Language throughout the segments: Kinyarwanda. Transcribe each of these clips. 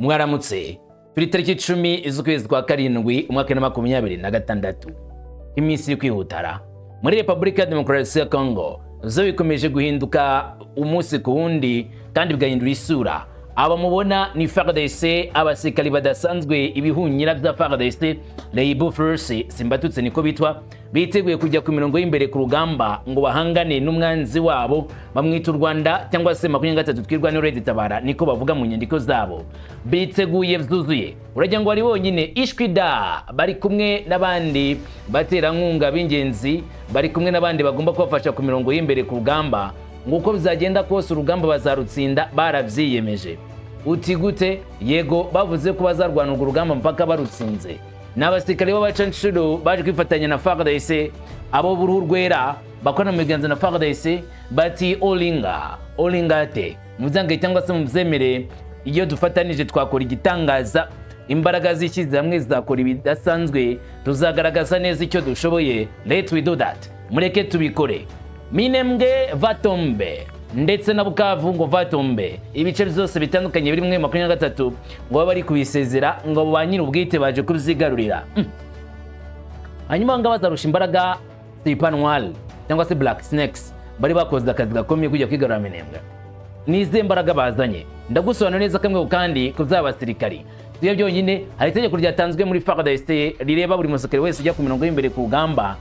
Mwaramutse. Turi tariki 10 z'ukwezi kwa karindwi, umwaka wa 2026. Iminsi iri kwihutara muri Repubulika ya Demokarasi ya Congo, zo bikomeje guhinduka umunsi ku wundi kandi bigahindura isura. Aba mubona ni FARDC, abasirikari badasanzwe, ibihunyira bya FARDC, Leibu Force, simbatutse niko bitwa, biteguye kujya ku mirongo y'imbere ku rugamba ngo bahangane n'umwanzi wabo bamwita u Rwanda cyangwa se 23 twirwaneho Red Tabara, niko bavuga mu nyandiko zabo. Biteguye byuzuye. Uragira ngo bari bonyine? Ishwi da! Bari kumwe n'abandi baterankunga b'ingenzi, bari kumwe n'abandi bagomba kubafasha ku mirongo y'imbere ku rugamba. Nguko bizagenda kose, urugamba bazarutsinda, barabyiyemeje. Uti gute? Yego, bavuze ko bazarwana urwo rugamba mpaka barutsinze. Ni abasirikare b'abacanshuro baje kwifatanya na FARDC, abo b'uruhu rwera bakorana mu biganza na FARDC. Bati olinga olingate, mubyange cyangwa se mubyemere, iyo dufatanije twakora igitangaza. Imbaraga zishyize hamwe zizakora ibidasanzwe, tuzagaragaza neza icyo dushoboye. Let we do that, mureke tubikore. Minembwe va tomber, ndetse na Bukavu ngo va tomber. Ibice byose bitandukanye biri muri 23 ngo babe bari kubisezera, ngo ba nyiri ubwite baje kubyigarurira. Hanyuma ngaho bazarusha imbaraga Serpent Noir cyangwa se Black Snakes bari bakoze akazi gakomeye kujya kwigarurira Minembwe. Ni izihe mbaraga bazanye? Ndagusobanura neza kamwe kandi ku by'aba basirikari. Siyo byonyine, hari itegeko ryatanzwe muri FARDC rireba buri musirikare wese ujya ku mirongo y'imbere ku rugamba,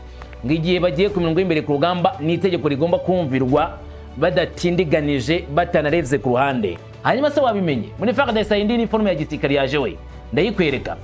ngo igihe bagiye ku mirongo y'imbere ku rugamba ni itegeko rigomba kumvirwa badatindiganije, batanarebye ku ruhande. Hanyuma se wabimenye, muri FARDC indi uniforme ya gisirikare yaje, we ndayikwereka.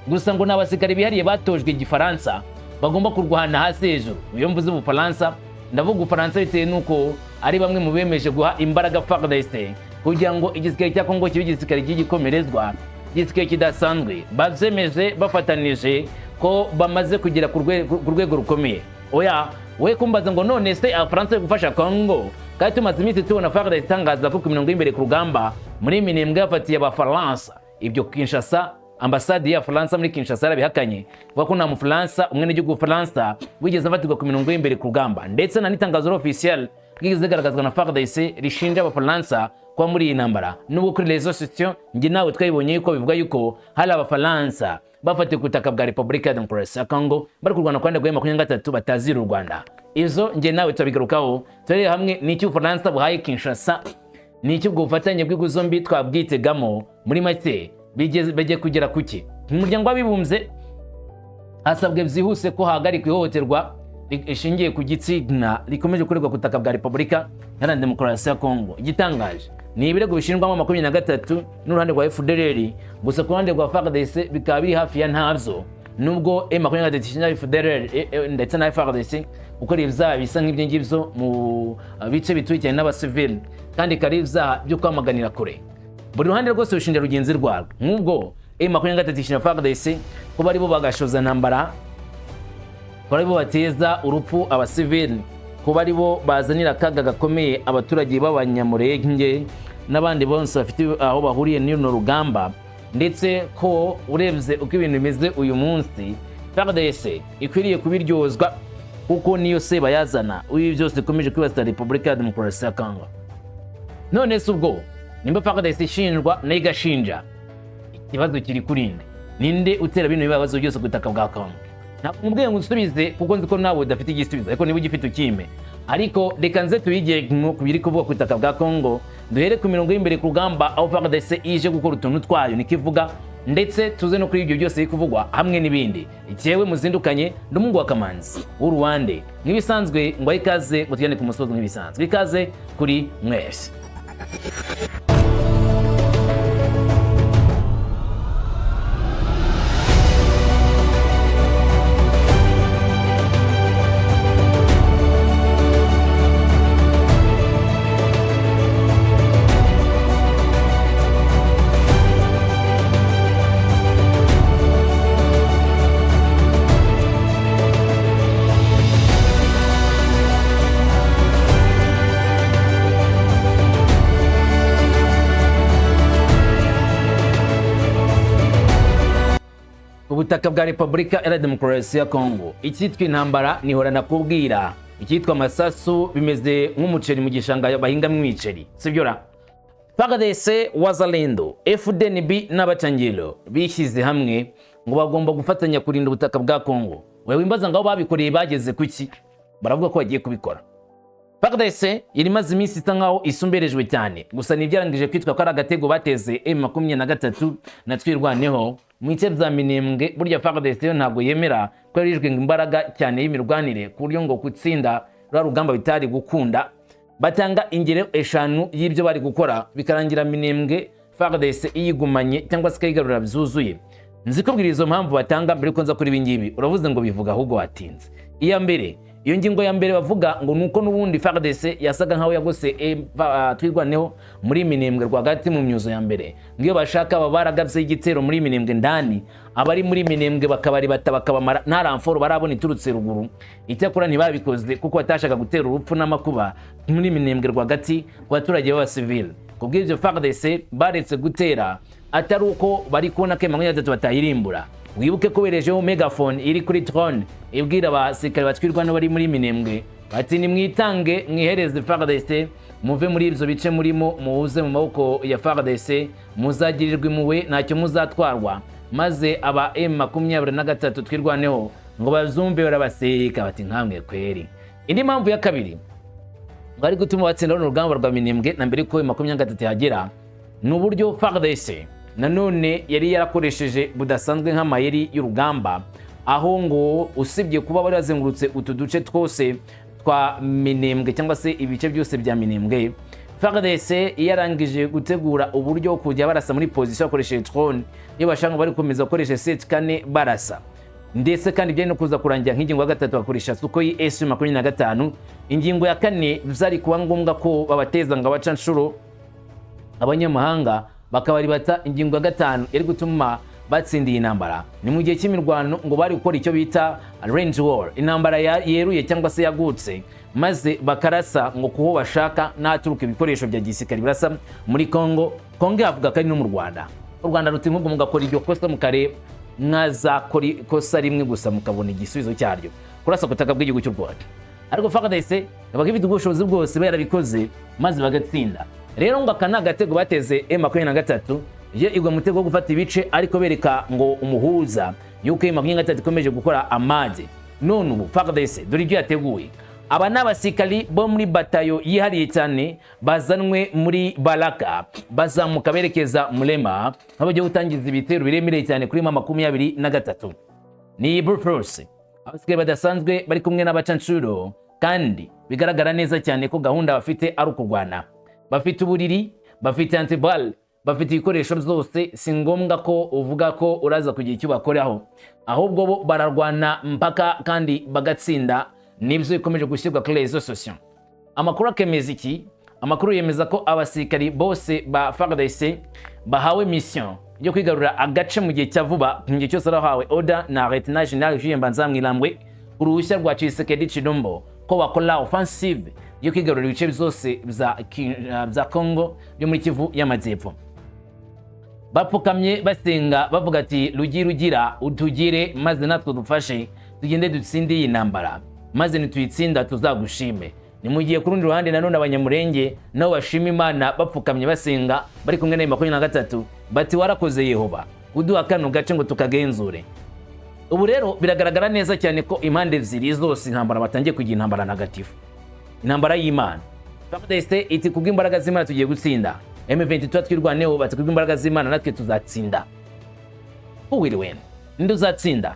Gusa ngo ni abasirikare bihariye batojwe Igifaransa bagomba kurwana hasi hejuru. Iyo mvuze Ubufaransa, ndavuga Ubufaransa bitewe n'uko ari bamwe mu bemeje guha imbaraga FARDC kugira ngo igisirikare cya Kongo kibe igisirikare cy'igikomerezwa, igisirikare kidasanzwe. Babyemeje bafatanije ko bamaze kugera ku rwego rukomeye. Oya, we kumbaza ngo none se Abafaransa bari gufasha Kongo kandi tumaze iminsi tubona FARDC itangaza ko ku mirongo y'imbere ku rugamba muri Minembwe yafatiye Abafaransa? Ibyo Kinshasa, ambasade y'Abafaransa muri Kinshasa yarabihakanye, ivuga ko nta Mufaransa, umwenegihugu w'Ubufaransa wigeze afatirwa ku mirongo y'imbere ku rugamba, ndetse nta n'itangazo officiel ryigeze rigaragazwa na FARDC rishinja Abafaransa kuba muri iyi ntambara, nubwo kuri réseaux sociaux njye nawe twabibonye yuko bivuga yuko hari Abafaransa bafatiwe ku butaka bwa Repubulika ya Demokarasi ya Congo bari kurwana ku ruhande rwa 23 batazira u Rwanda. Izo njye nawe turabigarukaho, turebe hamwe ni icyo Ubufaransa buhaye Kinshasa, ni icyo ubwo bufatanye bw'ibihugu zombi twabwitegamo. Muri make bagiye kugera kuki? Mu Muryango w'Abibumbye hasabwe byihuse ko hahagarikwa ihohoterwa rishingiye ku gitsina rikomeje gukorerwa ku butaka bwa Repubulika Iharanira Demokarasi ya Kongo. Igitangaje ni ibirego bishinjwamo 23 n'uruhande rwa FDLR, gusa ku ruhande rwa FARDC bikaba biri hafi ya ntabyo, nubwo M23 ishinja FDLR ndetse na FARDC gukora ibyaha bisa nk'ibyo ngibyo mu bice bituwe cyane n'abasivili, kandi ikaba ari ibyaha byo kwamaganira kure. Buri ruhande rwose rushinja rugenzi rwarwo. Nk'ubwo M23 ishinja FARDC kuba aribo bagashoza ntambara, kuba aribo bateza urupfu abasivili, kuba aribo bazanira akaga gakomeye abaturage b'Abanyamurenge n'abandi bose bafite aho bahuriye n'uruno rugamba, ndetse ko urebye uko ibintu bimeze uyu munsi FARDC ikwiriye kubiryozwa kuko niyo se bayazana ibi byose ikomeje kwibasira Repubulika ya Demokarasi ya Congo. None se ubwo nimba FARDC ishinjwa nayo igashinja, ikibazo kiri kuri nde? Ninde utera bino bibazo byose ku butaka bwa Congo? Ntabwo mubwiye ngo usubize kuko nzi ko nawe udafite igisubizo, ariko niba ugifite ukime. Ariko reka nze tubigire ku biri kuvugwa ku butaka bwa Congo, duhere ku mirongo y'imbere ku rugamba aho FARDC ije gukora utuntu twayo, niko ivuga, ndetse tuze no kuri ibyo byose biri kuvugwa hamwe n'ibindi. Icyewe muzindukanye ndi umuhungu wa Kamanzi w'Uruwande nk'ibisanzwe, ngo ikaze, ngo tugende ku musozi nk'ibisanzwe. Ikaze kuri mwese. Ubutaka bwa Repubulika Iharanira Demokarasi ya Kongo, icyitwa intambara nihorana kubwira, icyitwa amasasu bimeze nk'umuceri mu gishanga bahingamo imiceri, sibyo ra? FARDC, Wazalendo, FDNB n'Abacangiro bishyize hamwe ngo bagomba gufatanya kurinda ubutaka bwa Congo. Wewe wimbaza ngo aho babikoreye bageze kuki? Baravuga ko bagiye kubikora. FARDC yari imaze iminsi isa nkaho isumberejwe cyane, gusa ntibyarangije kwitwa ko ari agatego bateze M23 na Twirwaneho mu bice bya Minembwe. Burya FARDC yo ntabwo yemera ko yarijwe ngo imbaraga cyane y'imirwanire, ku buryo ngo gutsinda rwa rugamba bitari gukunda. Batanga ingero eshanu y'ibyo bari gukora bikarangira Minembwe FARDC iyigumanye cyangwa se ikayigarura byuzuye. Nzi kubwira izo mpamvu batanga mbere yuko nza kuri ibi ngibi. Uravuze ngo bivuga, ahubwo watinze. Iya mbere, iyo ngingo ya mbere bavuga ngo nuko n'ubundi FARDC yasaga nkaho yagose Twirwaneho muri Minembwe rwagati mu myuzo ya mbere, ngiyo bashaka baba baragabye igitero muri Minembwe ndani, abari muri Minembwe bakabaribata bakabamara, nta renfort barabona iturutse ruguru. Icyakora ntibabikoze kuko batashaka gutera urupfu n'amakuba muri Minembwe rwagati ku baturage b'abasivile. Kubw'ibyo FARDC baretse gutera, atari uko bari kubona ko M23 batayirimbura. Wibuke ko berejeho megaphone iri kuri drone ibwira abasirikare batwirwa bari muri Minembwe bati: "Nimwitange, mwihereze FARDC, muve muri ibyo bice murimo, muhuze mu maboko ya FARDC, muzagirirwa impuhwe, ntacyo muzatwarwa." Maze aba M23 Twirwaneho ngo bazumve barabaseka bati: "Nkamwe kweri." Indi mpamvu ya kabiri bari gutuma batsinda runo rugamba rwa Minembwe na mbere ko M23 yagera, ni uburyo FARDC nanone yari yarakoresheje budasanzwe nk'amayeri y'urugamba, aho ngo usibye kuba bari bazengurutse utu duce twose twa Minembwe cyangwa se ibice byose bya Minembwe, FARDC yarangije gutegura uburyo kujya barasa muri position bakoresheje drone. Iyo bashaka bari gukomeza gukoresha 7 kane barasa, ndetse kandi byari no kuza kurangira nk'ingingo ya gatatu bakoresha Sukhoi Su 25. Ingingo ya kane, byari kuba ngombwa ko babateza ngo abacanshuro abanyamahanga bakabaribata. Ingingo ya gatanu yari gutuma batsindiye intambara, ni mu gihe cy'imirwano ngo bari gukora icyo bita range war, intambara yeruye cyangwa se yagutse, maze bakarasa ngo kuho bashaka n'ahaturuka ibikoresho bya gisirikare birasa muri Congo. Congo yavuga ko ari no mu Rwanda. U Rwanda ruti: "Nk'ubwo mugakora iryo kosa, mukareba mwazakora ikosa rimwe gusa mukabona igisubizo cyaryo, kurasa ku butaka bw'igihugu cy'u Rwanda." Ariko FARDC yabaga ifite ubushobozi bwose, yarabikoze maze bagatsinda. Rero ngo aka ni agatego bateze M23, yo igwa mu mutego wo gufata ibice, ariko bereka ngo umuhuza yuko M23 ikomeje gukora amage. None ubu FARDC dore ibyo yateguye. Aba ni abasirikari bo muri batayo yihariye cyane bazanwe muri Baraka, bazamuka berekeza Murema, aho bagiye gutangiza ibitero biremereye cyane kuri M23. Ni Blue Force, abasirikare badasanzwe bari kumwe n'abacanshuro, kandi bigaragara neza cyane ko gahunda bafite ari ukurwana. Bafite uburiri, bafite anti-balles, bafite ibikoresho byose. Si ngombwa ko uvuga ko uraza kugira icyo bakoraho, ahubwo bo bararwana mpaka kandi bagatsinda. Nibyo bikomeje gushyirwa kuri réseaux sociaux. Amakuru akemeza iki? Amakuru yemeza ko abasirikari bose ba FARDC bahawe mission yo kwigarurira agace mu gihe cya vuba, mu gihe cyose arahawe order na Lieutenant General Jules Mbanza Mwilambwe, uruhushya rwa Tshisekedi Tshilombo, ko bakora offensive yo kwigarurira ibice byose bya Congo byo muri Kivu y'Amajyepfo. Bapfukamye basenga bavuga ati: "Rugira rugira utugire, maze natwe dufashe tugende dutsinde iyi ntambara, maze nituyitsinda tuzagushime." Ni mu gihe ku rundi ruhande nanone Abanyamurenge nabo bashima Imana bapfukamye basenga bari kumwe na 23, bati: "Warakoze Yehova kuduha kano gace ngo tukagenzure." Ubu rero biragaragara neza cyane ko impande ebyiri zose intambara batangiye kugira intambara ntagatifu, intambara y'Imana. FARDC iti: "Kubw'imbaraga z'Imana tugiye gutsinda." M23 Twirwaneho bati: "Kubw'imbaraga z'Imana natwe tuzatsinda." Who will win? Ninde uzatsinda?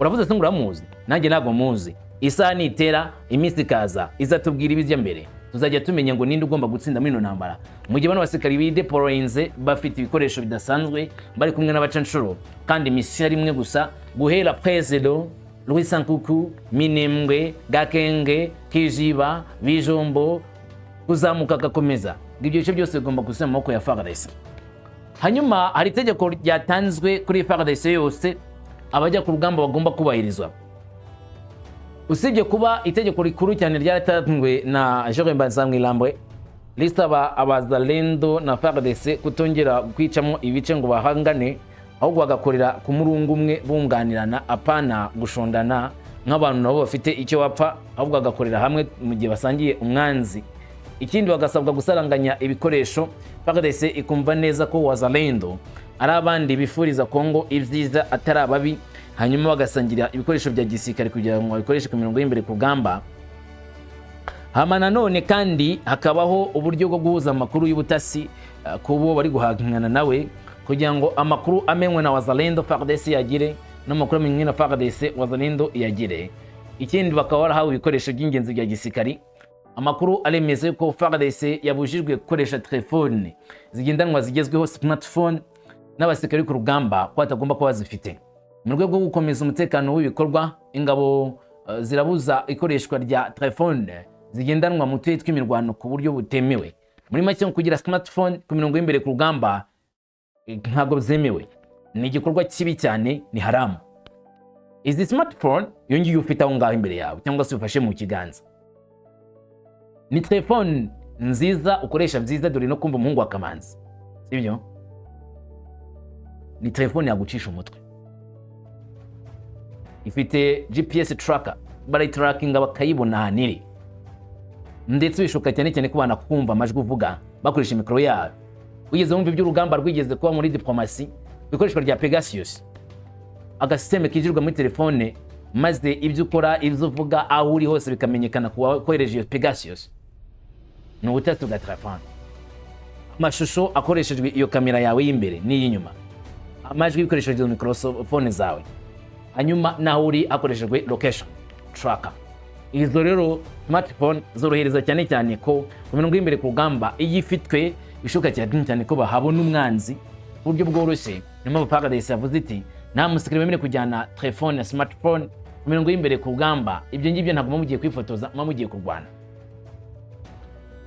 Uravuze se ngo uramuzi? Nanjye ntabwo muzi. Isaha nitera, iminsi ikaza, izatubwira ibijya mbere, tuzajya tumenya ngo ninde ugomba gutsinda muri ino ntambara. Mu gihe bano basirikari bideployinze, bafite ibikoresho bidasanzwe, bari kumwe n'abacanshuro, kandi mission ari imwe gusa: guhera Presedo, Rwisankuku, Minembwe, Gakenge, Kijiba, Bijombo, kuzamuka agakomeza, ngo ibyo bice byose bigomba gusubira mu maboko ya FARDC. Hanyuma hari itegeko ryatanzwe kuri FARDC yose, abajya ku rugamba bagomba kubahirizwa. Usibye kuba itegeko rikuru cyane ryaratanzwe na Jean Mbanza risaba Abazalendo na FARDC kutongera kwicamo ibice ngo bahangane, ahubwo bagakorera ku murungu umwe bunganirana, apana gushondana nk'abantu nabo bafite icyo bapfa, ahubwo bagakorera hamwe mu gihe basangiye umwanzi. Ikindi, bagasabwa gusaranganya ibikoresho. FARDC ikumva neza ko Wazalendo ari abandi bifuriza Kongo ibyiza, atari ababi, hanyuma bagasangira ibikoresho bya gisirikare kugira ngo babikoreshe ku mirongo y'imbere ku rugamba. Hama nanone kandi hakabaho uburyo bwo guhuza amakuru y'ubutasi ku bo bari guhangana nawe, kugira ngo amakuru amenywe na Wazalendo FARDC yagire, n'amakuru amenywe na FARDC Wazalendo yagire. Ikindi, bakaba barahawe ibikoresho by'ingenzi bya gisirikari. Amakuru aremeza ko FARDC yabujijwe gukoresha telefone zigendanwa zigezweho, smartphone, n'abasirikari ku rugamba ko batagomba kuba bazifite. Mu rwego rwo gukomeza umutekano w'ibikorwa, ingabo zirabuza ikoreshwa rya telefone zigendanwa mu turere tw'imirwano ku buryo butemewe. Muri make, kugira smartphone ku mirongo y'imbere ku rugamba ntabwo byemewe, ni igikorwa kibi cyane, ni haramu. Izi smartphone, iyo ngiyo ufite aho ngaho imbere yawe cyangwa se ufashe mu kiganza, ni telefone nziza ukoresha byiza, dore no kumva umuhungu wa Kamanzi, sibyo? Ni telefone yagucisha umutwe. Ifite GPS tracker, barayitarakinga bakayibona ahantu iri, ndetse bishoboka cyane cyane ko banakumva amajwi uvuga bakoresha mikoro yayo. Wigeze wumva iby'urugamba rwigeze kuba muri diplomasi ku ikoreshwa rya Pegasus, agasisiteme kinjirwa muri telefone, maze ibyo ukora, ibyo uvuga, aho uri hose bikamenyekana ku wakohereje iyo Pegasus? Ni ubutasi bwa telefone. Amashusho akoreshejwe iyo kamera yawe y'imbere n'iy'inyuma, amajwi bikoreshejwe mikorofone zawe, hanyuma naho uri hakoreshejwe location tracker. Izo rero smartphone zorohereza cyane cyane ko ku mirongo y'imbere ku rugamba, iyo ifitwe, bishoboka cyane cyane ko bahabona umwanzi ku buryo bworoshye. Niyo mpamvu FARDC yavuze iti: "Nta musirikare wemerewe kujyana telefone ya smartphone ku mirongo y'imbere ku rugamba." Ibyo ngibyo ntabwo muba mugiye kwifotoza, muba mugiye kurwana.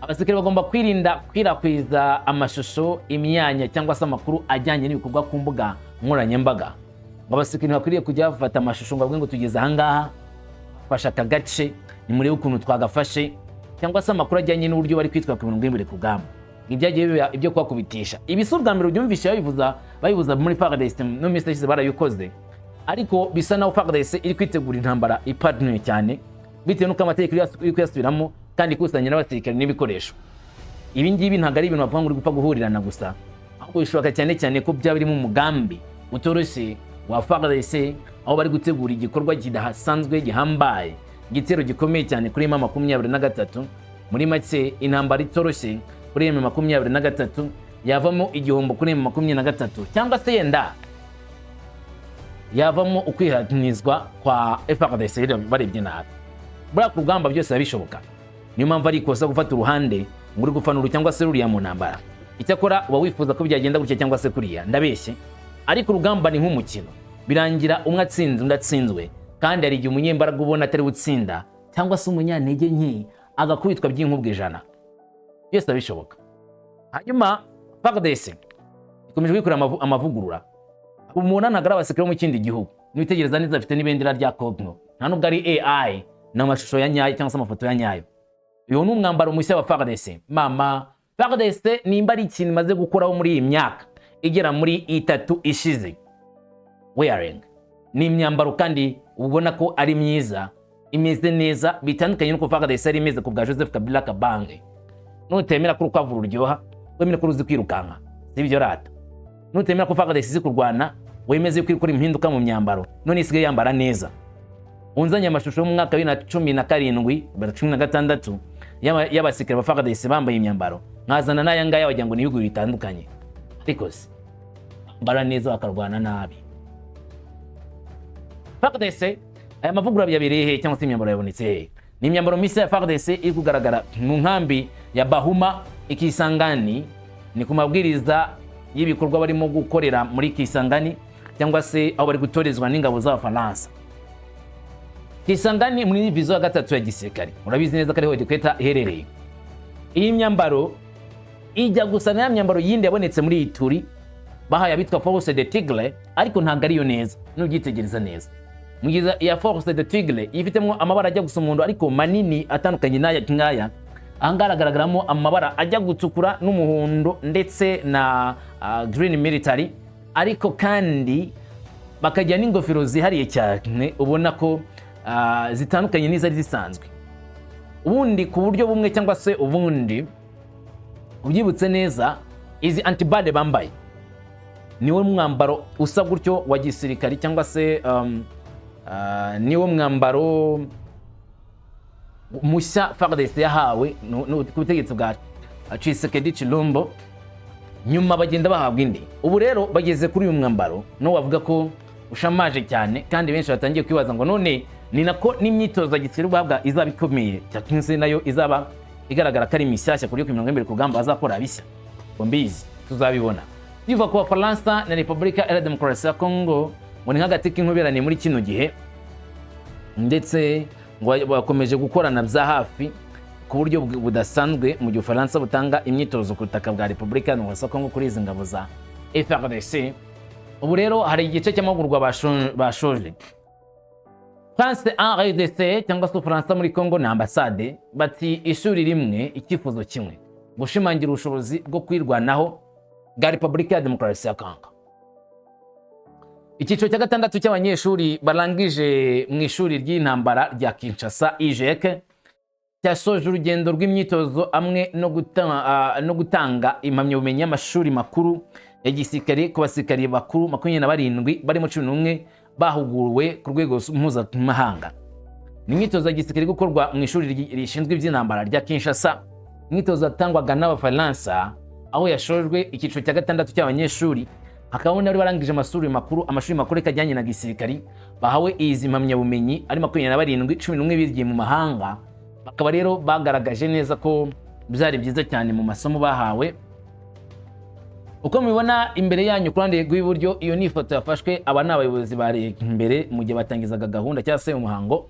Abasirikare bagomba kwirinda gukwirakwiza amashusho, imyanya cyangwa se amakuru ajyanye n'ibikorwa ku mbuga nkoranyambaga. Ngo abasirikare ntibakwiriye kujya bafata amashusho ngo bavuge ngo: "Tugeze ahangaha, fashe aka gace, nimurebe ukuntu twagafashe," cyangwa se amakuru ajyanye n'uburyo bari kwitwara ku mirongo y'imbere ku rugamba. Ibyagiye biba ibyo kubakubitisha. Ibi si ubwa mbere ubyumvishe babivuza, babibuza muri FARDC, no mu minsi yashize barabikoze, ariko bisa naho FARDC iri kwitegura intambara ipanuye cyane, bitewe n'uko amategeko iri kuyasubiramo kandi ikusanya n'abasirikare n'ibikoresho. Ibi ngibi ntabwo ari ibintu bavuga ngo uri gupfa guhurirana gusa, ahubwo bishoboka cyane cyane ko byaba birimo umugambi utoroshye wa FARDC, aho bari gutegura igikorwa kidasanzwe, gihambaye, igitero gikomeye cyane kuri M23. Muri make, intambara itoroshye kuri M23 yavamo igihombo kuri M23, cyangwa se yenda yavamo ukwihanizwa kwa FARDC barebye nabi. Buriya ku rugamba byose biba bishoboka, niyo mpamvu ari ikosa gufata uruhande ngo uri gufana uru cyangwa se ruriya mu ntambara. Icyakora uba wifuza ko byagenda gutya cyangwa se kuriya, ndabeshye? Ariko urugamba ni nk'umukino, birangira umwe atsinze undi atsinzwe, kandi hari igihe umunyembaraga ubona atari utsinda, cyangwa se umunyantege nke agakubitwa by'inkubwe 100. Byose biba bishoboka. Hanyuma FARDC ikomeje kwikorera amavugurura. Umuntu ntabwo ari abasirikare bo mu kindi gihugu, nitegereza neza bafite n'ibendera rya Congo, nta nubwo ari AI, ni amashusho ya nyayo cyangwa se amafoto ya nyayo. Uyu ni umwambaro mushya wa FARDC. Mama FARDC, nimba ari ikintu imaze gukoraho muri iyi myaka igera muri 3 ishize, wearing ni imyambaro, kandi ubona ko ari myiza, imeze neza, bitandukanye n'uko FARDC yari imeze ku bwa Joseph Kabila Kabange. Nutemera ko urukwavu ruryoha, wemere ko ruzi kwirukanka, si ibyo rata? Nutemera ko FARDC izi kurwana, wemeze ko ikora impinduka mu myambaro, none isigaye yambara neza. Unzanye amashusho yo mu mwaka wa 2017, 2016 y'abasirikare ba FARDC bambaye imyambaro, nkazana n'aya ngaya, wagira ngo ni ibihugu bitandukanye. Ariko se bambara neza bakarwana nabi. FARDC, aya mavugurura yabereye he, cyangwa se imyambaro yabonetse he? Ni imyambaro mishya ya FARDC iri kugaragara mu nkambi ya Bahuma i Kisangani. Ni ku mabwiriza y'ibikorwa barimo gukorera muri Kisangani, cyangwa se aho bari gutorezwa n'ingabo z'Abafaransa. Kisangani muri division ya gatatu ya gisirikare, urabizi neza ko ariho headquarter iherereye. Iyi myambaro ijya gusa na ya myambaro yindi yabonetse muri Ituri bahaye abitwa Force de Tigre, ariko ntabwo ariyo neza nubyitegereza neza. Mugize iya Force de Tigre ifitemo amabara ajya gusa umuhondo ariko manini, atandukanye n'aya ngaya. Aha ngaha hagaragaramo amabara ajya gutukura n'umuhondo ndetse na green military, ariko kandi bakagira n'ingofero zihariye cyane, ubona ko zitandukanye n'izari zisanzwe. Ubundi ku buryo bumwe cyangwa se ubundi, ubyibutse neza, izi anti-balles bambaye niwo mwambaro usa gutyo wa gisirikari, cyangwa se niwo mwambaro mushya FARDC yahawe ku butegetsi bwa Tshisekedi Chilombo. Nyuma bagenda bahabwa indi. Ubu rero bageze kuri uyu mwambaro no wavuga ko ushamaje cyane, kandi benshi batangiye kwibaza ngo none ni nako n'imyitozo ya gisirikare bahabwa izaba ikomeye, cyangwa se nayo izaba igaragara ko ari mishyashya, ku buryo ku mirongo y'imbere ku rugamba bazakora bishya. Ngo mbizi, tuzabibona. Biva ku Bafaransa na Repubulika Iharanira Demokarasi ya Kongo, ngo ni nk'agati k'inkuberane muri kino gihe, ndetse ngo bakomeje gukorana bya hafi ku buryo budasanzwe, mu gihe Ubufaransa butanga imyitozo ku butaka bwa Repubulika Iharanira Demokarasi ya Kongo kuri izi ngabo za FARDC. Ubu rero hari igice cy'amahugurwa bashoje. France en RDC, cyangwa se Ubufaransa muri Congo na ambasade, bati ishuri rimwe, icyifuzo kimwe: gushimangira ubushobozi bwo kwirwanaho bwa Repubulika ya Demokarasi ya Congo. Icyiciro cya gatandatu cy'abanyeshuri barangije mu ishuri ry'intambara rya Kinshasa, IJEC, cyasoje urugendo rw'imyitozo hamwe no gutanga impamyabumenyi y'amashuri makuru ya gisirikare ku basirikari bakuru 27, barimo 11 bahuguwe ku rwego mpuzamahanga. Ni imyitozo ya gisirikare gukorwa mu ishuri rishinzwe iby'intambara rya Kinshasa, imyitozo yatangwaga n'Abafaransa, aho yashojwe icyiciro cya gatandatu cy'abanyeshuri, hakabamo n'abari barangije amashuri makuru ajyanye na gisirikari bahawe izi mpamyabumenyi ari 27, 11 bigiye mu mahanga. Bakaba rero bagaragaje neza ko byari byiza cyane mu masomo bahawe. Uko mubibona imbere yanyu ku ruhande rw'iburyo, iyo ni ifoto yafashwe, aba ni abayobozi bari imbere mu gihe batangizaga gahunda cyangwa se umuhango.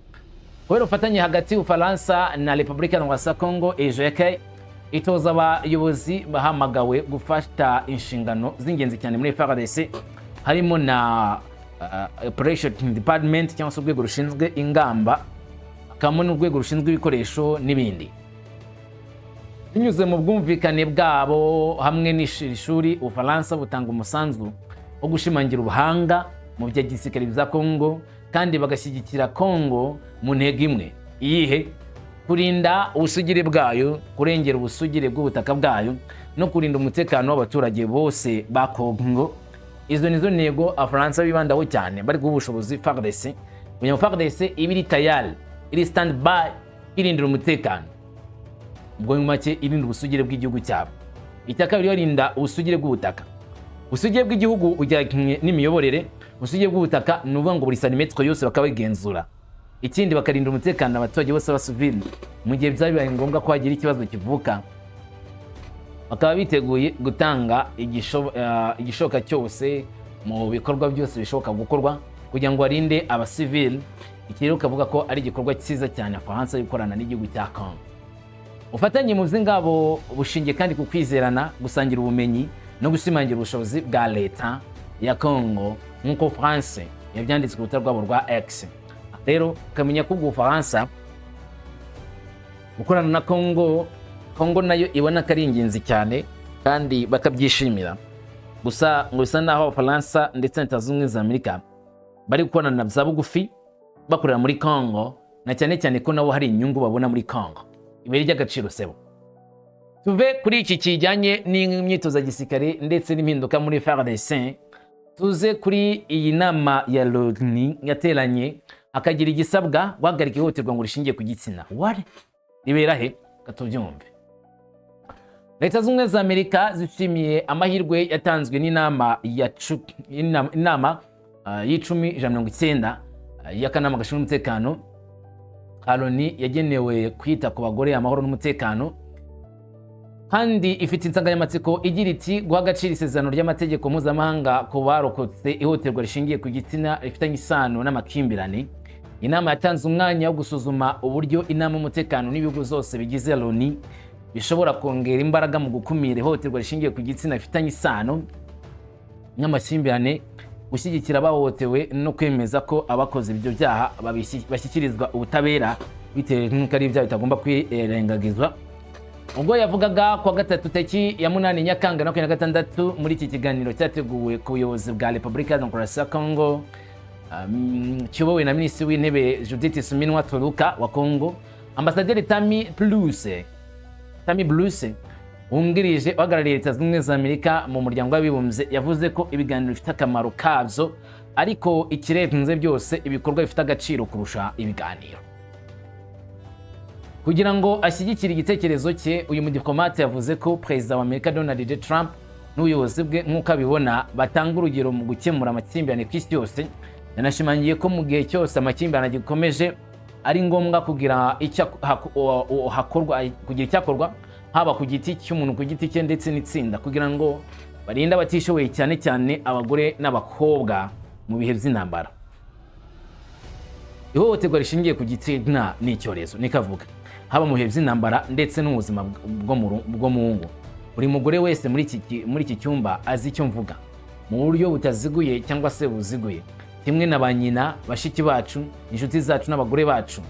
Kubera ubufatanye hagati y'Ubufaransa na Repubulika ya Congo, EJK itoza abayobozi bahamagawe gufata inshingano z'ingenzi cyane muri FARDC, harimo na Operation Department, cyangwa se urwego rushinzwe ingamba, hakabamo n'urwego rushinzwe ibikoresho n'ibindi. Binyuze mu bwumvikane bwabo hamwe n'ishuri, Ubufaransa butanga umusanzu wo gushimangira ubuhanga mu bya gisirikare bya Congo, kandi bagashyigikira Congo mu ntego imwe. Iyihe? Kurinda ubusugire bwayo, kurengera ubusugire bw'ubutaka bwayo no kurinda umutekano w'abaturage bose ba Congo. Izo nizo ntego Abafaransa bibandaho cyane bari guha ubushobozi FARDC, kugira ngo FARDC ibe iri tayari, iri stand by, irindira umutekano, ubwo mu make irinda ubusugire bw'igihugu cyabo. Icya kabiri, barinda ubusugire bw'ubutaka. Ubusugire bw'igihugu bujyanye n'imiyoborere, ubusugire bw'ubutaka ni ukuvuga ngo buri santimetero yose bakabigenzura. Ikindi, bakarinda umutekano abaturage bose b'abasivili mu gihe byaba bibaye ngombwa ko hagira ikibazo kivuka, bakaba biteguye gutanga igishoboka cyose mu bikorwa byose bishoboka gukorwa kugira ngo barinde abasivili. Iki rero ukavuga ko ari igikorwa cyiza cyane Abafaransa gukorana n'igihugu cya Congo. Ubufatanye mu by'ingabo bushingiye kandi ku kwizerana, gusangira ubumenyi no gushimangira ubushobozi bwa leta ya Congo, nk'uko France yabyanditse ku rubuga rwabo rwa X. Rero ukamenya ko ubwo Bufaransa gukorana na Congo, Congo nayo ibona ko ari ingenzi cyane kandi bakabyishimira. Gusa ngo bisa naho Abafaransa ndetse na Leta Zunze Ubumwe za Amerika bari gukorana bya bugufi, bakorera muri Congo, na cyane cyane ko nabo hari inyungu babona muri Congo, ibuye ry'agaciro sebo. Tuve kuri iki kijyanye n'imyitozo ya gisirikare ndetse n'impinduka muri FARDC, tuze kuri iyi nama ya Loni yateranye akagira igisabwa guhagarika ihohoterwa ngo rishingiye ku gitsina. Ware ribera he? Katubyumve. Leta Zunze Ubumwe za Amerika zishimiye amahirwe yatanzwe n'inama ya inama y'1090 y'akanama gashinzwe umutekano ka Loni yagenewe kwita ku bagore, amahoro n'umutekano, kandi ifite insanganyamatsiko igira iti: "Guha agaciro isezerano ry'amategeko mpuzamahanga ku barokotse ihohoterwa rishingiye ku gitsina rifitanye isano n'amakimbirane." Inama yatanze umwanya wo gusuzuma uburyo inama y'umutekano n'ibihugu zose bigize Loni bishobora kongera imbaraga mu gukumira ihohoterwa rishingiye ku gitsina rifitanye isano n'amakimbirane, gushyigikira abahohotewe no kwemeza ko abakoze ibyo byaha bashyikirizwa ubutabera, bitewe n'uko ari ibyaha bitagomba kwirengagizwa. Ubwo yavugaga kuwa gatatu tariki ya 8 Nyakanga 26, muri iki kiganiro cyateguwe ku buyobozi bwa Repubulika ya Demokarasi ya Congo, kiyobowe na Minisitiri w'Intebe Judith Suminwa Tuluka wa Congo. Ambasaderi Tammy Bruce wungirije uhagarariye Leta Zunze Ubumwe za Amerika mu Muryango w'Abibumbye yavuze ko ibiganiro bifite akamaro kabyo, ariko ikirenze byose ibikorwa bifite agaciro kurusha ibiganiro. Kugira ngo ashyigikire igitekerezo cye, uyu mudiplomate yavuze ko Perezida wa Amerika Donald J Trump n'ubuyobozi bwe, nk'uko abibona, batanga urugero mu gukemura amakimbirane ku isi yose. Yanashimangiye ko mu gihe cyose amakimbirane agikomeje ari ngombwa kugira icyo hakorwa, kugira icyakorwa, haba ku giti cy'umuntu ku giti cye ndetse n'itsinda, kugira ngo barinde abatishoboye, cyane cyane abagore n'abakobwa, mu bihe by'intambara. Ihohoterwa rishingiye ku gitsina ni icyorezo, niko avuga, haba mu bihe by'intambara ndetse no mu buzima bwo mu ngo. Buri mugore wese muri iki cyumba azi icyo mvuga mu buryo butaziguye cyangwa se buziguye, kimwe na ba nyina, bashiki bacu, inshuti zacu n'abagore bacu.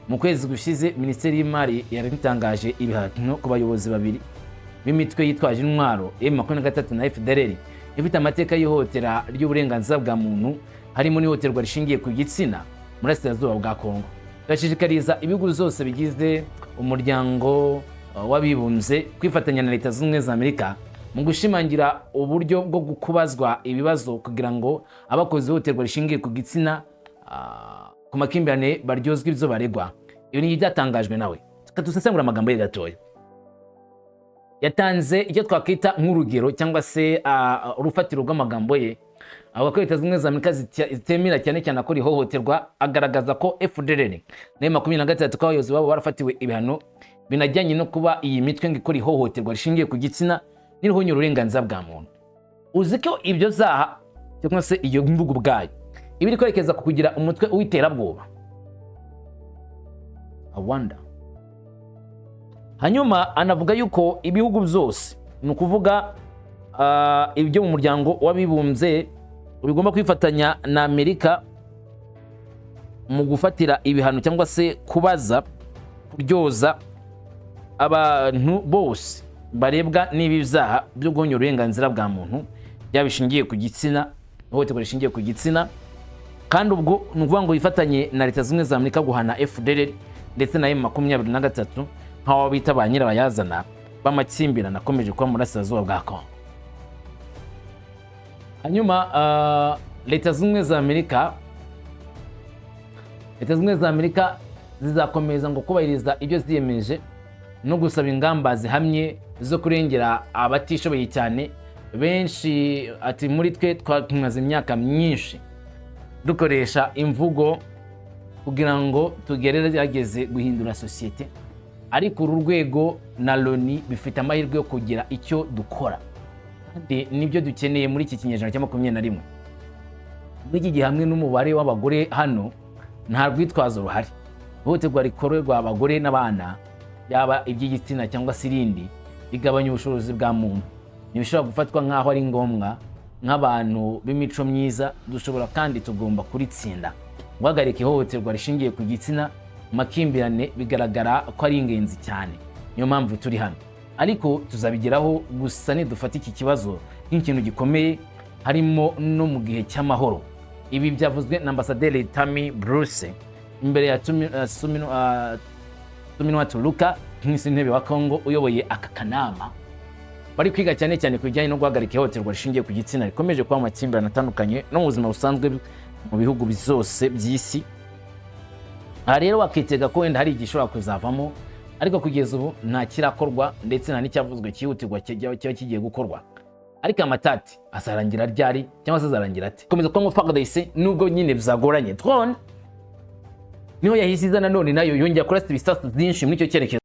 Mu kwezi gushize, Minisiteri y'Imari yari itangaje ibihano ku bayobozi babiri b'imitwe yitwaje intwaro M23 na FDLR, ifite amateka y'ihohotera ry'uburenganzira bwa muntu, harimo n'ihohoterwa rishingiye ku gitsina muri Burasirazuba bwa Kongo. Turashishikariza ibihugu byose bigize Umuryango w'Abibumbye kwifatanya na Leta Zunze Ubumwe za Amerika mu gushimangira uburyo bwo kubazwa ibibazo kugira ngo abakoze ihohoterwa rishingiye ku gitsina ku makimbirane baryozwe ibyo baregwa. Ibi ni ibyatangajwe nawe. Reka dusesengure amagambo ye gatoya. Yatanze icyo twakwita nk'urugero cyangwa se urufatiro rw'amagambo ye, avuga ko Leta Zunze Ubumwe za Amerika zitemera cyane cyane akora ihohoterwa. Agaragaza ko FDLR na 23, ko abayobozi babo barafatiwe ibihano binajyanye no kuba iyi mitwe ngo ikora ihohoterwa rishingiye ku gitsina n'irihunyura uburenganzira bwa muntu. Uzi ko ibyo byaha cyangwa se iyo mvugo ubwayo iba iri kwerekeza ku kugira umutwe w'iterabwoba? I wonder. Hanyuma anavuga yuko ibihugu byose, ni ukuvuga ibyo mu Muryango w'Abibumbye, bigomba kwifatanya na Amerika mu gufatira ibihano cyangwa se kubaza, kuryoza abantu bose barebwa n'ibi byaha byo guhonya uburenganzira bwa muntu, byaba bishingiye ku gitsina, ihohoterwa rishingiye ku gitsina. Kandi ubwo ni ukuvuga ngo yifatanye na Leta Zunze Ubumwe za Amerika guhana FDLR ndetse na M23 nk'aho bita ba nyirabayazana b'amakimbirane akomeje kuba mu Burasirazuba bwa Kongo. Hanyuma Leta Zunze Ubumwe za Amerika zizakomeza ngo kubahiriza ibyo ziyemeje no gusaba ingamba zihamye zo kurengera abatishoboye cyane. Benshi ati muri twe twamaze imyaka myinshi dukoresha imvugo kugira ngo tugerageze guhindura sosiyete, ariko uru rwego na Loni bifite amahirwe yo kugira icyo dukora, kandi nibyo dukeneye muri iki kinyejana cya 21. Muri iki gihe, hamwe n'umubare w'abagore hano, nta rwitwazo ruhari. Ihohoterwa rikorerwa abagore n'abana, yaba iby'igitsina cyangwa se irindi, rigabanya ubushobozi bwa muntu. Ntibishobora gufatwa nk'aho ari ngombwa. Nk'abantu b'imico myiza, dushobora kandi tugomba kuritsinda. Guhagarika ihohoterwa rishingiye ku gitsina mu makimbirane bigaragara ko ari ingenzi cyane, niyo mpamvu turi hano. Ariko tuzabigeraho gusa nidufata iki kibazo nk'ikintu gikomeye, harimo no mu gihe cy'amahoro. Ibi byavuzwe na Ambasaderi Tammy Bruce imbere ya Suminwa Tuluka, Minisitiri w'Intebe wa Congo uyoboye aka kanama bari kwiga cyane cyane ku bijyanye no guhagarika ihohoterwa rishingiye ku gitsina rikomeje kuba mu makimbirane atandukanye no mu buzima busanzwe mu bihugu byose by'isi. Aha rero wakitega ko wenda hari igishobora kuzavamo, ariko kugeza ubu nta kirakorwa ndetse nta n'icyavuzwe cyihutirwa kiba kigiye gukorwa. Ariko amatati azarangira ryari cyangwa se azarangira ate? Komeza kuba ngo FARDC, nubwo nyine bizagoranye. Drone niho yahise iza nanone, nayo yongera kurasa ibisasu byinshi muri icyo cyerekezo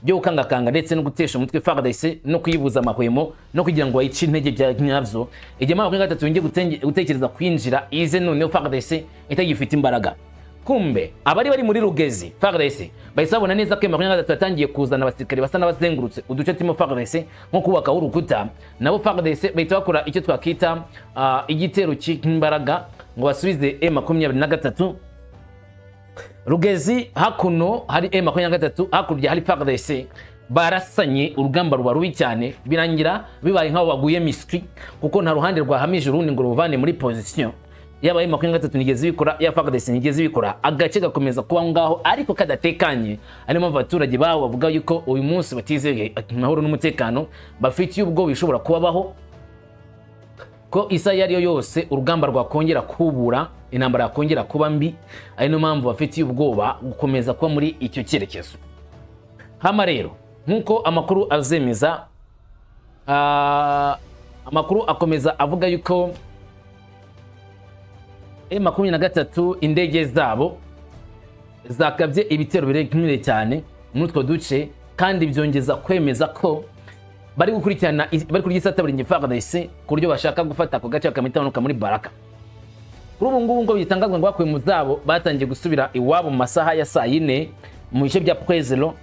byo gukangakanga ndetse no gutesha umutwe FARDC no kuyibuza amahwemo no kugira ngo bayice intege bya nyabyo. Igihe 23 yongeye gutekereza kwinjira ize, noneho FARDC itagifite imbaraga. Kumbe abari bari muri Rugezi, FARDC bahise babona neza ko 23 yatangiye kuzana abasirikare basa n'abazengurutse uduce turimo FARDC, nko kubakaho urukuta. Nabo FARDC bahita bakora icyo twakita igitero cy'imbaraga ngo basubize M23. Rugezi hakuno hari M23, hakurya hari FARDC, barasanye, urugamba ruba rubi cyane, birangira bibaye nk'aho baguye miswi, kuko nta ruhande rwahamije urundi ngo rubavane muri position. Yaba M23 nigeze ibikora, yaba FARDC nigeze ibikora, agace gakomeza kuba ngaho ariko kadatekanye. Ariyo mpamvu abaturage babo bavuga yuko uyu munsi batizeye amahoro n'umutekano, bafitiye ubwoba bishobora kubabaho ko isaha iyo ari yo yose urugamba rwakongera kubura, intambara yakongera kuba mbi. Ari niyo mpamvu bafitiye ubwoba gukomeza kuba muri icyo cyerekezo. Hama rero, nk'uko amakuru azemeza, amakuru akomeza avuga yuko M23 indege zabo zakabye ibitero biremereye cyane muri utwo duce, kandi byongeza kwemeza ko bari gukurikirana, bari kurya isata buri FARDC ku buryo bashaka gufata ako gace bakamita muri Baraka. Kuri ubu ngubu ngo bitangazwa ngo bakuye mu zabo, batangiye gusubira iwabo mu masaha ya saa 4 mu bice bya Pwezero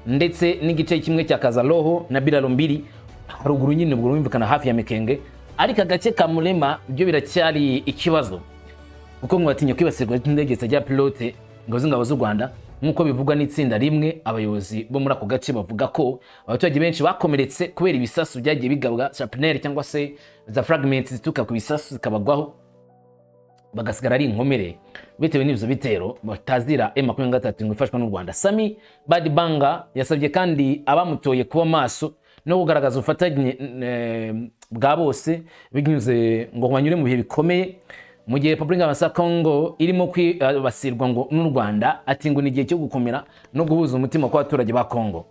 ndetse n'igice kimwe cya Kazaroho na Biraro Mbiri haruguru nyine, ubwo bumvikana hafi ya Mikenge. Ariko agace ka Murema byo biracyari ikibazo, kuko ngo batinya kwibasirwa n'indege zitagira pilote ngo z'ingabo z'u Rwanda, nk'uko bivugwa n'itsinda rimwe. Abayobozi bo muri ako gace bavuga ko abaturage benshi bakomeretse kubera ibisasu byagiye bigabwa, shrapnel cyangwa se za fragments zituruka ku bisasu zikabagwaho, bagasigara ari inkomere bitewe n'ibyo bitero batazira M23 ngo ifashwa n'u Rwanda. Sami Badibanga yasabye kandi abamutoye kuba maso no kugaragaza ubufatanye bwa bose binyuze ngo banyure mu bihe bikomeye mu gihe Repubulika ya Congo irimo kwibasirwa ngo n'u Rwanda. Ati ngo ni igihe cyo gukomera no guhuza umutima kw'abaturage ba Congo.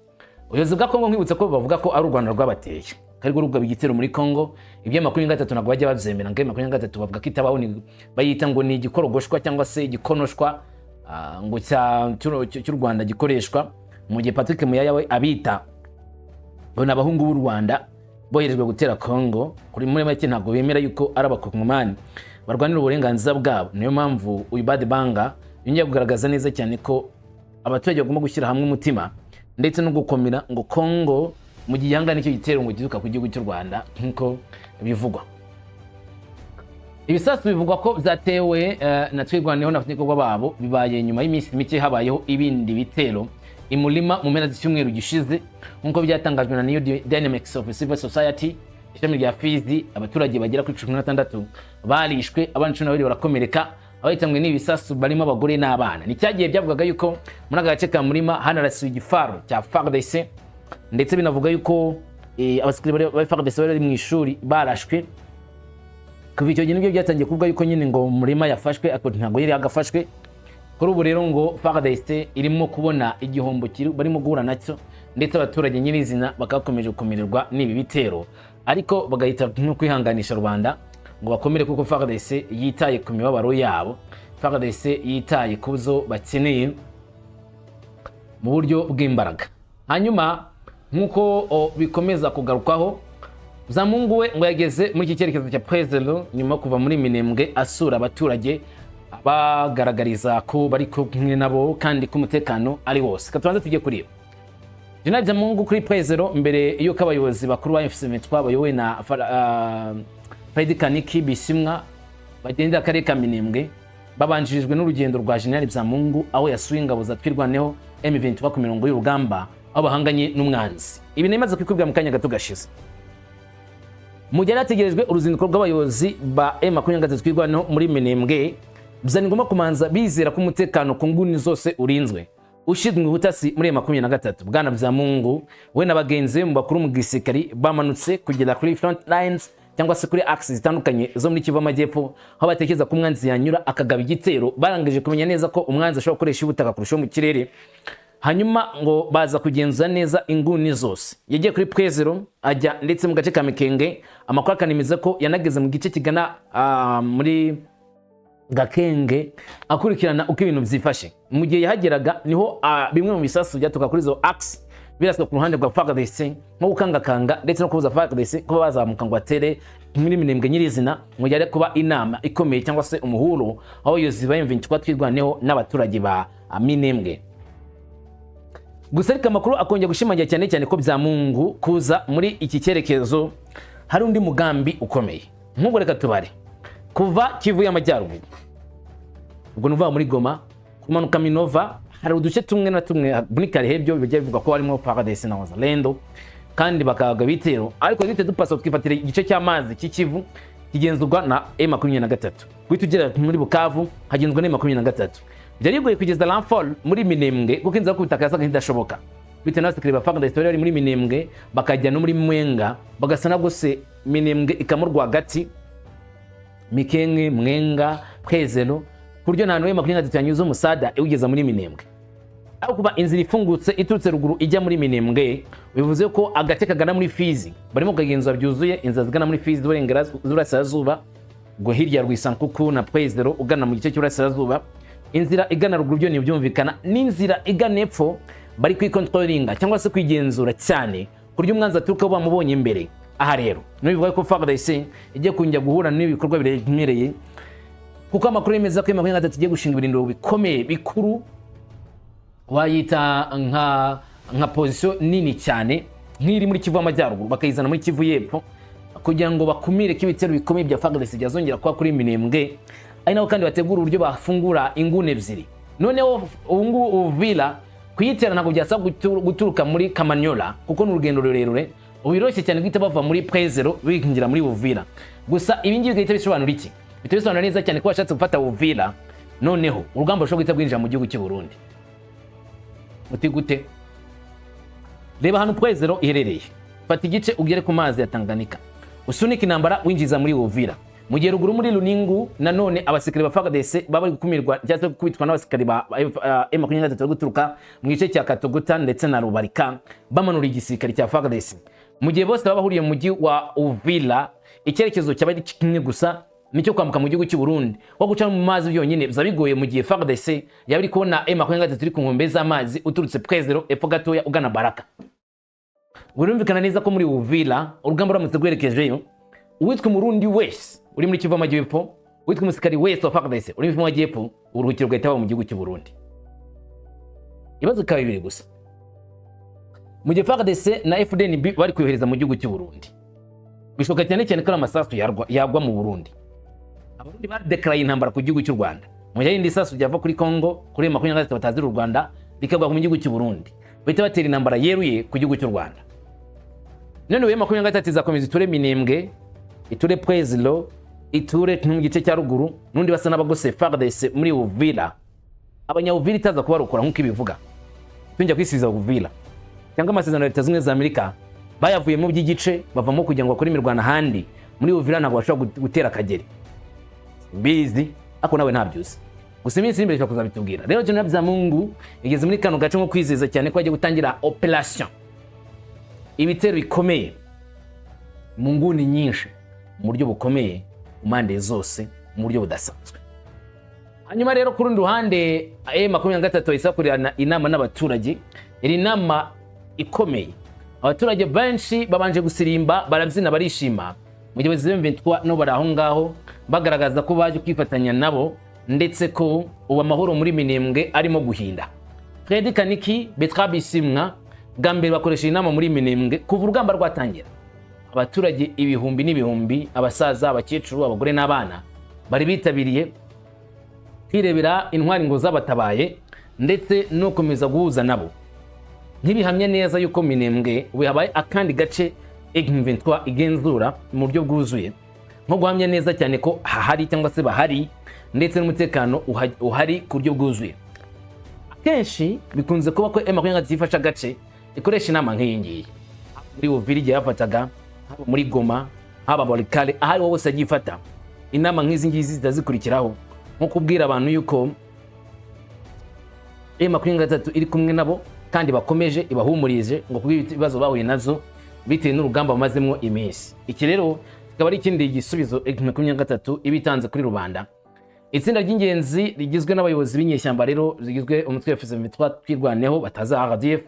Ubuyobozi bwa Congo, nkwibutsa ko bavuga ko ari u Rwanda rwabateye, ko rugaba igitero muri Congo. Ibyo 23 ntabwo bajya babyemera, ngo 23 bavuga ko itabaho, bayita ngo ni igikorogoshwa cyangwa se igikonoshwa ngo cy'u Rwanda gikoreshwa, mu gihe Patrick Muyaya we abita ngo ni abahungu b'u Rwanda boherejwe gutera Congo. Kuri muri make, ntabwo bemera yuko ari Abakongomani barwanira uburenganzira bwabo. Niyo mpamvu uyu Badibanga yongeye kugaragaza neza cyane ko abaturage bagomba gushyira hamwe umutima ndetse no gukomera ngo Congo mu gihe ihangana icyo gitero ngo gituruka ku gihugu cy'u Rwanda, nk'uko bivugwa. Ibisasu bivugwa ko byatewe na Twirwaneho n'abafatanyabikorwa babo bibaye nyuma y'iminsi mike habayeho ibindi bitero imurima mu mpera z'icyumweru gishize, nk'uko byatangajwe na New Dynamics of Civil Society, ishami rya Fizi. Abaturage bagera kuri 16 barishwe, abandi 12 barakomereka. Abahitanwe n'ibisasu barimo abagore n'abana. Ni cyagiye byavugaga yuko muri aka gace ka Murima hanarasiwe igifaru cya FARDC, ndetse binavuga yuko abasirikare ba FARDC bari mu ishuri barashwe. Kuva icyo gihe nibyo byatangiye kuvuga yuko nyine ngo Murima yafashwe, ariko ntabwo yari yagafashwe. Kuri ubu rero ngo FARDC irimo kubona igihombo barimo guhura nacyo, ndetse abaturage nyirizina bakaba bakomeje kumererwa n'ibi bitero, ariko bagahita no kwihanganisha rubanda ngo bakomere, kuko FARDC yitaye ku mibabaro yabo, FARDC yitaye ku zo bakeneye mu buryo bw'imbaraga. Hanyuma nk'uko bikomeza kugarukwaho, Byamungu we ngo yageze muri iki cyerekezo cya Pwezero nyuma yo kuva muri Minembwe, asura abaturage, bagaragariza ko bari kumwe nabo kandi ko umutekano ari wose. Reka tubanze tujye kuri iyo General Byamungu kuri Pwezero mbere y'uko abayobozi bakuru ba AFC/M23 bayobowe na Fred Kaniki Bisimwa bagenda akarere ka Minembwe. Babanjirijwe n'urugendo rwa General Byamungu, aho yasuye ingabo za Twirwaneho M23 ku mirongo y'urugamba aho bahanganye n'umwanzi. Ibi nemaze kubikubwira mu kanya gato gashize. Mu gihe hategerejwe uruzinduko rw'abayobozi ba M23 Twirwaneho muri Minembwe, byari ngombwa kumanza bizera ko umutekano ku nguni zose urinzwe. Ushinzwe ubutasi muri M23, Bwana Byamungu, we na bagenzi be mu bakuru mu gisirikari bamanutse kugera kuri front lines cyangwa se kuri axes zitandukanye zo muri Kivu Amajyepfo, aho batekereza ko umwanzi yanyura akagaba igitero. Barangije kumenya neza ko umwanzi ashobora gukoresha ubutaka kurusha mu kirere. Hanyuma ngo baza kugenzura neza inguni zose. Yagiye kuri Pwezero, ajya ndetse mu gace ka Mikenge. Amakuru akanemeza ko yanageze mu gice kigana muri Gakenge, akurikirana uko ibintu byifashe. Mu gihe yahageraga niho bimwe mu bisasu byaturuka kuri izo axe biraswa ku ruhande rwa FARDC, nko gukangakanga ndetse no kubuza FARDC kuba bazamuka ngo batere muri Minembwe nyirizina, ngo yari kuba inama ikomeye cyangwa se umuhuro aho abayobozi ba M23 Twirwaneho n'abaturage ba Minembwe. Gusa ariko amakuru akongera gushimangira cyane cyane ko Byamungu kuza muri iki cyerekezo hari undi mugambi ukomeye. Nk'ubwo reka tubare kuva Kivu y'Amajyaruguru, ubwo ni ukuvuga muri Goma, kumanuka Minova, hari uduce tumwe na tumwe muri Karehe byo bijya bivugwa ko harimo FARDC na Wazalendo kandi bakaga bitero, ariko duhite dupasa twifatira igice cy'amazi cy'Ikivu. kigenzurwa na M23. Guhita ugera muri Bukavu hagenzurwa na M23. Byari bigoye kugeza renfort muri Minembwe kuko inzira ku butaka yasaga nk'idashoboka, bitewe n'abasirikare ba FARDC bari muri Minembwe, bakajya no muri Mwenga, bagasa na gose Minembwe ikamo rwagati, Mikenke, Mwenga, Pwezero, ku buryo nta n'uwe 23 yanyuze umusada iwugeza muri Minembwe. Aho kuba inzira ifungutse iturutse ruguru ijya muri Minembwe, bivuze ko agace kagana muri Fizi barimo kugenzura byuzuye. Inzira zigana muri Fizi z'uburasirazuba, ngo hirya ya Rwisankuku na Pwezero ugana mu gice cy'uburasirazuba, inzira igana ruguru byo ntibyumvikana, n'inzira igana epfo bari kwikontrolinga cyangwa se kwigenzura cyane, ku buryo umwanzi aturuka bamubonye imbere. Aha rero nibivuga ko FARDC igiye kongera guhura n'ibikorwa biremereye, kuko amakuru yemeza ko M23 igiye gushinga ibirindiro bikomeye bikuru, wayita nka position nini cyane nk'iri muri Kivu y'Amajyaruguru, bakayizana muri Kivu y'Epfo kugira ngo bakumire ko ibitero bikomeye bya FARDC byazongera kuba kuri Minembwe, ari nabo kandi bategura uburyo bafungura inguni ebyiri. Noneho ubu ngubu Uvira kuyitera ntabwo byasaba guturuka muri Kamanyola, kuko ni urugendo rurerure. Ubu biroroshye cyane guhita bava muri Pwezero binjira muri Uvira gusa. Ibi ngibi bigahita bisobanura iki? Bihita bisobanura neza cyane ko bashatse gufata Uvira, noneho urugamba rushobora guhita rwinjira mu gihugu cy'u Burundi. Uti gute? Reba ahantu Pwezero iherereye, fata igice ugere ku mazi ya Tanganyika, usunike intambara winjiza muri Uvira, mu gihe ruguru muri Runingu nanone abasirikare ba FARDC baba bari gukumirwa cyangwa se gukubitwa n'abasirikare ba M23 bari guturuka mu gice cya Katogota ndetse na Rubarika, bamanura igisirikare cya FARDC. Mu gihe bose baba bahuriye mu mujyi wa Uvira, icyerekezo cyaba ari kimwe gusa, nicyo kwambuka mu gihugu cy'u Burundi. Wo guca mu mazi byonyine biza bigoye mu gihe FARDC yaba iri kubona M23 iri ku nkombe z'amazi uturutse Pwezero epfo gatoya ugana Baraka. Birumvikana neza ko muri Uvira urugamba ruramutse rwerekejeyo, uwitwa Umurundi wese uri muri Kivu y'Amajyepfo, uwitwa umusirikari wese wa FARDC uri muri Kivu y'Amajyepfo, uburuhukiro bugahita buba mu gihugu cy'u Burundi. Ibibazo bikaba bibiri gusa: mu gihe FARDC na FDNB bari kuyohereza mu gihugu cy'u Burundi, bishoboka cyane cyane ko ari amasasu yagwa mu Burundi. Abarundi badekaraye intambara ku gihugu cy'u Rwanda. Mu gihe irindi sasu ryava kuri Congo kuri 23 batazira u Rwanda rikagwa mu gihugu cy'u Burundi, bahita batera intambara yeruye ku gihugu cy'u Rwanda. None uyu 23 izakomeza iture Minembwe, iture Pwezilo, iture mu gice cya ruguru, n'undi basa n'abagose FARDC muri Uvira. Abanyawuvira itaza kubarokora nk'uko ibivuga, tunjya kwisubiza Uvira, cyangwa amasezerano ya Leta Zunze za Amerika bayavuyemo by'igice, bavamo kugira ngo bakore imirwano ahandi. Muri Uvira ntabwo bashobora gutera akageri mbizi, ariko nawe ntabyuzi. Gusa iminsi iri imbere ishobora kuzabitubwira. Rero General Byamungu igeze muri kano gace nko kwizeza cyane ko agiye gutangira operation, ibitero bikomeye mu nguni nyinshi, mu buryo bukomeye, mu mpande zose, mu buryo budasanzwe. Hanyuma rero ku rundi ruhande, M23 yahise bakorerana inama n'abaturage. Iri nama ikomeye, abaturage benshi babanje gusirimba, barabyina, barishima, mu gihe abayobozi ba M23 no bari aho ngaho bagaragaza ko baje kwifatanya nabo, ndetse ko ubu amahoro muri Minembwe arimo guhinda. Fred Kaniki, Bertrand Bisimwa bwa mbere bakoresha inama muri Minembwe kuva urugamba rwatangira. Abaturage ibihumbi n'ibihumbi, abasaza, abakecuru, abagore n'abana, bari bitabiriye kwirebera intwari ngo zabatabaye, ndetse no gukomeza guhuza nabo, ntibihamya neza yuko Minembwe ubu habaye akandi gace M23 igenzura mu buryo bwuzuye, nko guhamya neza cyane ko hahari cyangwa se bahari, ndetse n'umutekano uhari ku buryo bwuzuye. Akenshi bikunze kuba ko M23 ifashe agace ikoresha inama nk'iyi ngiyi. Muri Uvira igihe yafataga, haba muri Goma, haba Walikale, aho ariho hose yagiye ifata, inama nk'izi ngizi zitazikurikiraho, nko kubwira abantu yuko M23 iri kumwe nabo kandi bakomeje, ibahumurije ngo kubw'ibyo ibibazo bahuye nazo bitewe n'urugamba bamazemo iminsi. Iki rero kikaba ari ikindi gisubizo M23 iba itanze kuri rubanda. Itsinda ry'ingenzi rigizwe n'abayobozi b'inyeshyamba rero zigizwe umutwe wa FCM3 Twirwaneho bataza RDF,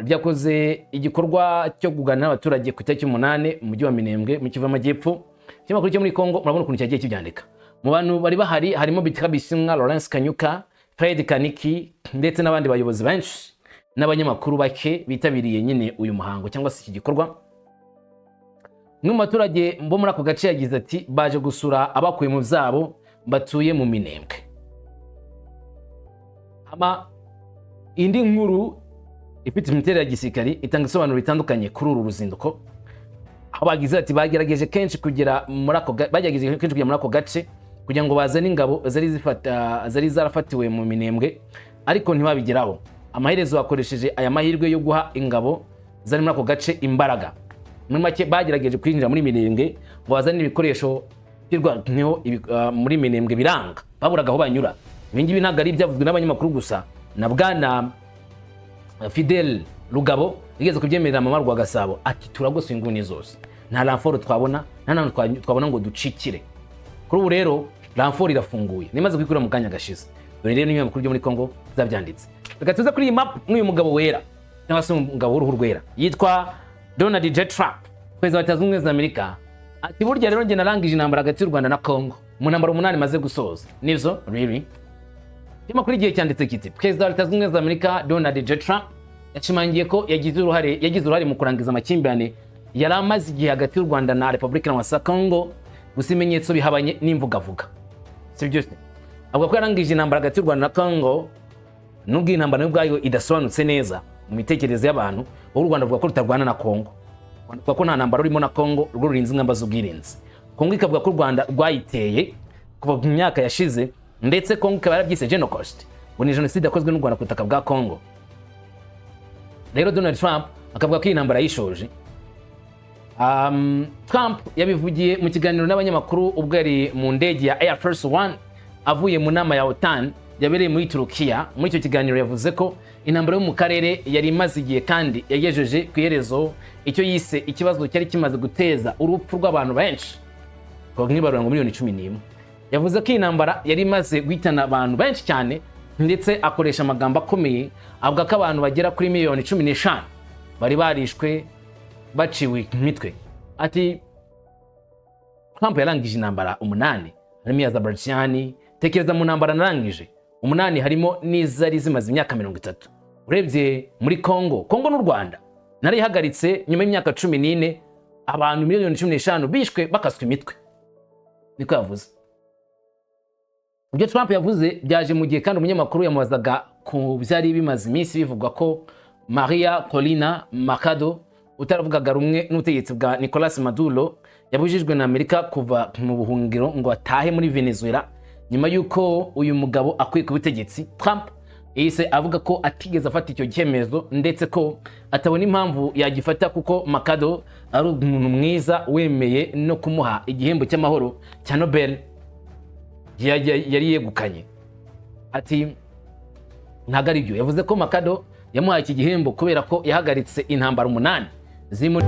ryakoze igikorwa cyo kuganira n'abaturage ku itariki 8 mu mujyi wa Minembwe mu Kivu y'Amajyepfo. Ikinyamakuru cyo muri Congo murabona ukuntu cyagiye kibyandika. Mu bantu bari bahari harimo Bertrand Bisimwa, Lawrence Kanyuka, Fred Kaniki ndetse n'abandi bayobozi benshi n'abanyamakuru bake bitabiriye nyine uyu muhango cyangwa se iki gikorwa. Umwe mu baturage bo muri ako gace yagize ati: "Baje gusura abakuye mu byabo batuye mu Minembwe." Ama indi nkuru ifite imiterere ya gisirikari itanga ibisobanuro bitandukanye kuri uru ruzinduko. Aho bagize ati bagerageje kenshi kugera muri ako gace kugira ngo bazane ingabo zari zarafatiwe mu Minembwe, ariko ntibabigeraho. Amaherezo bakoresheje aya mahirwe yo guha ingabo zari muri ako gace imbaraga. Muri make, bagerageje kwinjira muri Minembwe ngo bazane ibikoresho by'irwanaho muri Minembwe, biranga, baburaga aho banyura. Ibi ngibi ntabwo ari ibyavuzwe n'abanyamakuru gusa, na Bwana Fidel Rugabo yigeze kubyemerera Mama rwa Gasabo, ati: "Turagose inguni zose, nta renfort twabona, nta n'ahantu twabona ngo ducikire." Kuri ubu rero renfort irafunguye, nimaze kuyikura mu kanya gashize. Dore rero n'ibinyamakuru byo muri Congo byabyanditse. Reka tuze kuri iyi map n'uyu mugabo wera, cyangwa se umugabo w'uruhu rwera yitwa Donald J Trump, perezida wa Leta Zunze Ubumwe za Amerika. Ati: "Burya rero njye narangije intambara hagati y'u Rwanda na Congo mu ntambara 8 maze gusoza." Nibyo really? Ikinyamakuru Igihe cyanditse kiti: "Perezida wa Leta Zunze Ubumwe za Amerika Donald J Trump yashimangiye ko yagize uruhare mu kurangiza amakimbirane yari amaze igihe hagati y'u Rwanda na Repubulika ya Congo, gusa ibimenyetso bihabanye n'imvugavuga." Si byo se? Avuga ko yarangije intambara hagati y'u Rwanda na Congo, nubwo iyi ntambara nayo ubwayo idasobanutse neza mu mitekerereze y'abantu. Wowe, u Rwanda ruvuga ko rutarwana na Congo, u Rwanda ruvuga ko nta ntambara rurimo na Congo, rwo rurinze ingamba z'ubwirinzi. Congo ikavuga ko u Rwanda rwayiteye kuva mu myaka yashize, ndetse Congo ikaba yarabyise Genocost, ngo ni jenoside yakozwe n'u Rwanda ku butaka bwa Congo. Rero Donald Trump akavuga ko iyi ntambara yishoje. Trump yabivugiye mu kiganiro n'abanyamakuru ubwo yari mu ndege ya Air Force One avuye mu nama ya OTAN yabereye muri Turukiya. Muri icyo kiganiro yavuze ko intambara yo mu karere yari imaze igihe kandi yagejeje ku iherezo icyo yise ikibazo cyari kimaze guteza urupfu rw'abantu benshi, nk'ibarura ngo miliyoni 11. Yavuze ko iyi ntambara yari imaze guhitana abantu benshi cyane, ndetse akoresha amagambo akomeye, avuga ko abantu bagera kuri miliyoni 15 bari barishwe, baciwe imitwe. Ati Trump yarangije intambara 8, harimo iya Azerbaijan. Tekereza, mu ntambara narangije 8 harimo n'izari zimaze imyaka 30. Urebye muri Congo, Congo n'u Rwanda narihagaritse nyuma y'imyaka 14, abantu miliyoni 15 bishwe bakaswe imitwe, niko yavuze. Ibyo Trump yavuze byaje mu gihe kandi umunyamakuru yamubazaga ku byari bimaze iminsi bivugwa ko Maria Corina Machado, utaravugaga rumwe n'ubutegetsi bwa Nicolas Maduro, yabujijwe na Amerika kuva mu buhungiro ngo atahe muri Venezuela nyuma y'uko uyu mugabo akuye ku butegetsi. Trump yahise avuga ko atigeze afata icyo cyemezo, ndetse ko atabona impamvu yagifata kuko Machado ari umuntu mwiza, wemeye no kumuha igihembo cy'amahoro cya Nobel yari yegukanye. Ati ntabwo ari byo. Yavuze ko Machado yamuhaye iki gihembo kubera ko yahagaritse intambara 8 zirimo